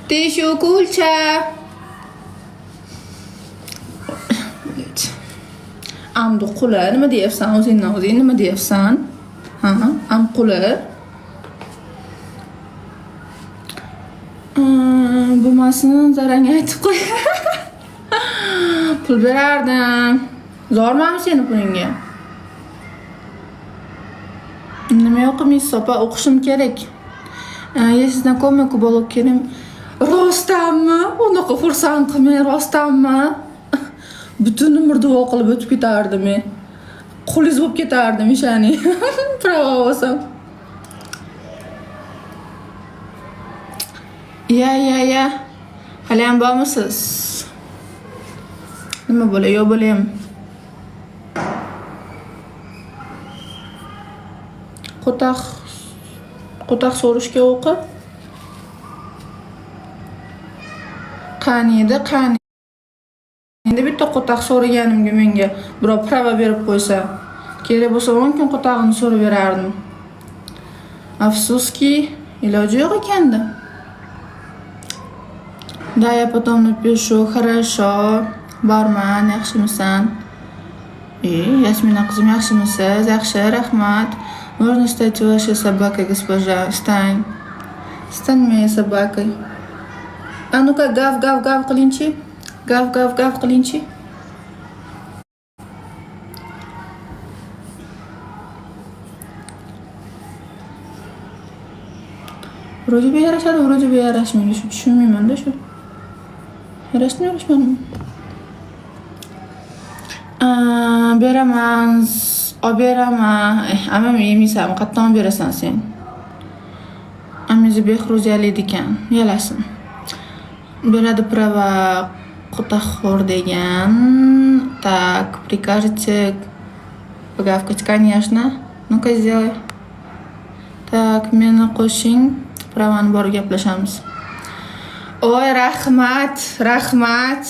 Teshuv kulcha. Блять. Amdi quli, nima deyapsan o'zingdan o'zing, nima deyapsan? Ha, am quli. Bo'lmasin, zarang aytib qo'y. Pul berardim. Zormanmi seni pulingga? Nima o'qimaysiz, opa? O'qishim kerak. Есть знакомый Kubolok keling. Rostdanmi? Unaqa xursand qilmang, rostdanmi? Butun umr duo qilib o'tib ketardim men. Qulingiz bo'lib ketardim ishoning. Pravo bo'lsam. Ya, ya, ya. Haliyam bormisiz? Nima bo'lay, yo'q bo'laymi? Qo'taq qo'taq so'rishga o'qi. Qani edi, qani endi bitta qo'taq so'raganimga menga birov prava berib qo'ysa. Kerak bo'lsa 10 kun qo'tag'ini so'rab berardim. Afsuski, iloji yo'q ekanda. Да, я потом напишу. Хорошо. Borman, yaxshimisan? E, Yasmina qizim, yaxshimisiz? Yaxshi, rahmat. Можно стать вашей собакой, госпожа? Стань. Стань моей собакой. А ну-ка, гав, гав, гав qilingchi. Гав, гав, гав qilingchi. Вроде бы yarashadi, вроде бы yarashmaydi. Shu tushunmayman-da shu. Yarashdimi, yarashmadimi? Beraman, olib beraman. Eh, ammam yemaysanmi? Qayerdan olib berasan sen? Amizi Behruz yalaydi ekan. Yalasin. Beradi prava qo'taqxo'r degan. Так, прикажете погавкать, конечно. Ну-ка, сделай. Так, meni qo'shing. Pravani borib gaplashamiz. Oy, rahmat, rahmat.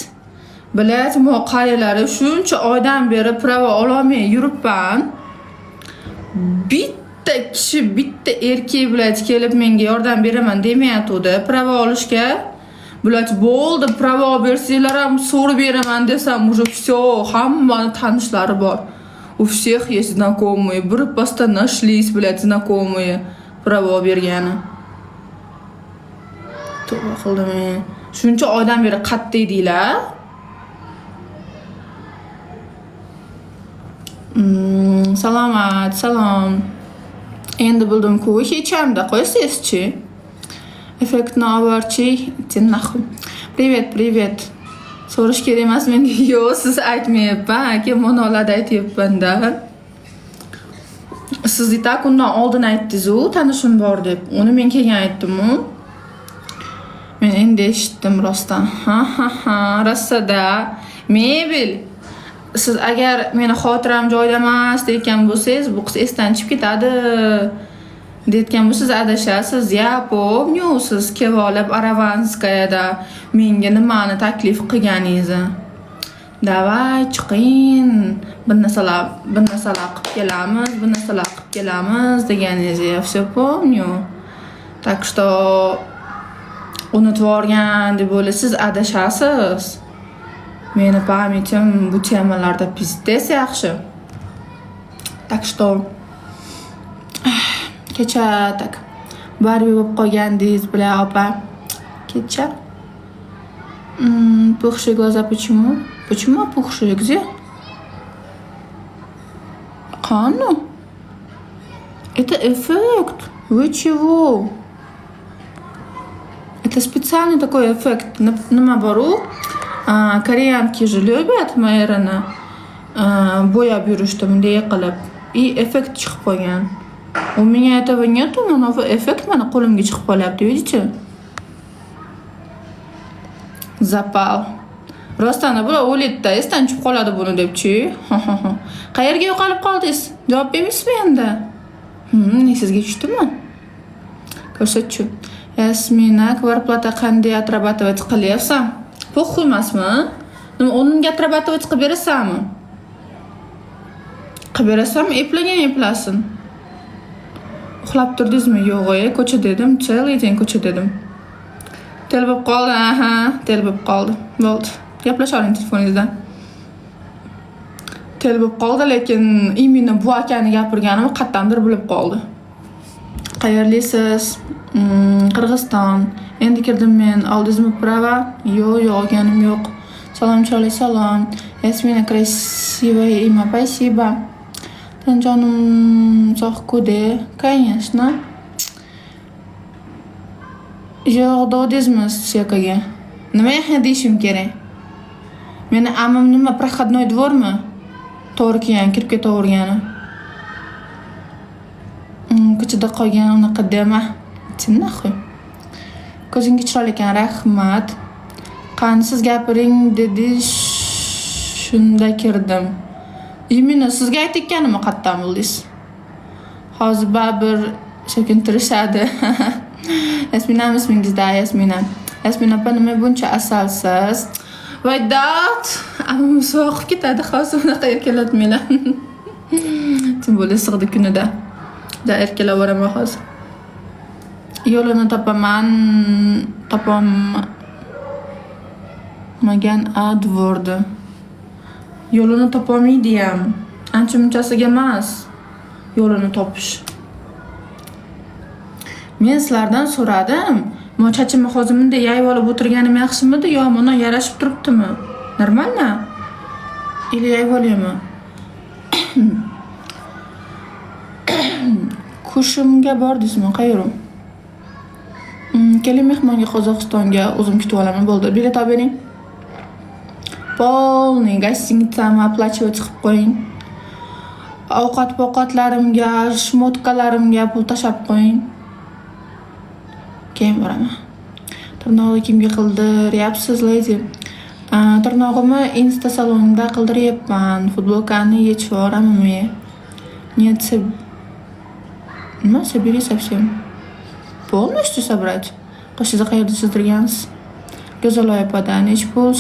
Блять, mo qaranglar, shuncha oydan beri prava ololmay yuribman. Bitta kishi, bitta erkak, блять, kelib menga yordam beraman demayatgandi prava olishga. Блять, bo'ldi, prava olib bersanglar ham so'rab beraman desam, уже все, hammani tanishlari bor. У всех есть знакомые. Birpasda нашлись, блядь, знакомые. Prava olib bergani. Tavba qildim. E. Shuncha oydan beri qayerda edinglar? Salomat, salom. Endi bildim-ku, hechamda qo'ysangizchi. Effektni olib, иди нахуй. Привет, привет. So'rash kerak emas menga. Yo'q, siz aytmayapman, aka, monolarda aytyapman-da. Siz и так undan oldin aytdingiz-u, tanishim bor deb. Uni men keyin aytdim-u. Men endi eshitdim rostdan. Ha ha ha, rostda. Mebel. Siz agar meni xotiram joyida emas deyotgan bo'lsangiz, bu qiz esdan chiqib ketadi deyotgan bo'lsangiz, adashasiz. Я помню, siz kelib olib Aravanskayada menga nimani taklif qilganingizni. Давай chiqing, bir narsalar, bir narsalar qilib kelamiz, bir narsalar qilib kelamiz deganingizni я все помню. Так что unutib yuborgan deb o'ylaysiz, adashasiz. Meni память im bu temalarda пиздец yaxshi. Так что kecha так Barbie bo'lib qolgandingiz, бля, opa. Kecha. Опухшие глаза почему? Почему опухшие? Где? Qani? Это эффект. Вы чего? Это специальный такой эффект. Nima bor u? Кореянки же любят Мэрона bo'yab yurishdi bunday qilib. И effekt chiqib qolgan. У меня этого нету, но новый эффект mana qo'limga chiqib qolyapti, видите? Запал. Rostdan bular o'ylaydida, esdan chiqib qoladi buni debchi. Qayerga yo'qolib qoldingiz? Javob bermaysizmi endi? Sizga tushdimi? Ko'rsatchi. Yasmina, квартплата qanday отрабатывать qilyapsan? Похуй emasmi? Nima o'rnimga отрабатывать qilib berasanmi? Qilib berasanmi? Eplagan eplasin. Uxlab turdingizmi? Yo'q, e, ko'chada edim, целый день ko'chada edim. Tel bo'lib qoldi, aha, tel bo'lib qoldi. Bo'ldi. Gaplasha oling telefoningizdan. Tel bo'lib qoldi, lekin именно bu akani gapirganimni qayerdandir bilib qoldi. Qayerlisiz? Qirg'iziston. Endi kirdim men. Oldingizmi права? Yo'q, olganim yo'q. Salom, chiroyli, salom. Yasmina, красивое имя, спасибо. Jonim sog'-ku-de. Конечно. Yo'q, degdingizmi sekaga? Nima yana deyishim kerak? Meni amim nima, проходной двор mi? To'g'ri kelgan, kirib ketavergani. Ko'chada qolgan, unaqa dema. Иди нахуй. Ko'zingiz chiroyli ekan, rahmat. Qani, siz gapiring dedi, shunda kirdim. Именно sizga aytayotganimni qayerdan bildingiz? Hozir baribir so'kintirishadi. Yasminami ismingizda? Yasmina. Yasmina opa, nima buncha asalsiz? Voy dod! Amim soqib ketadi hozir, unaqa erkalatmanglar. Tим более issiqda kunida. Да, erkalab yuboraman hozir. Yo'lini topaman, topolmagan a двор ni. Yo'lini topolmaydi ham. Ancha munchasiga emas yo'lini topish. Men sizlardan so'radim. Mo chachimni hozir bunday yayib olib o'tirganim yaxshimidi yo mana yarashib turibdimi? Нормально? Или yayib olaymi? Kushimga bordingizmi? Qayer u? Keling mehmonga Qozog'istonga, o'zim kutib olaman, bo'ldi. Bilet olib bering. Полный гостиница mni оплачивать qilib qo'ying. Ovqat povqatlarimga, шмотка larimga pul tashlab qo'ying. Keyin boraman. Tirnog'ni kimga qildiryapsiz, ledi? Tirnog'imni Insta salonida qildiryapman. Futbolkani yechib yuboramanmi? Нет, nima, собери совсем. Полностью собрать? Qoshingizni qayerda chizdirgansiz? Go'zal opadan nechi pul?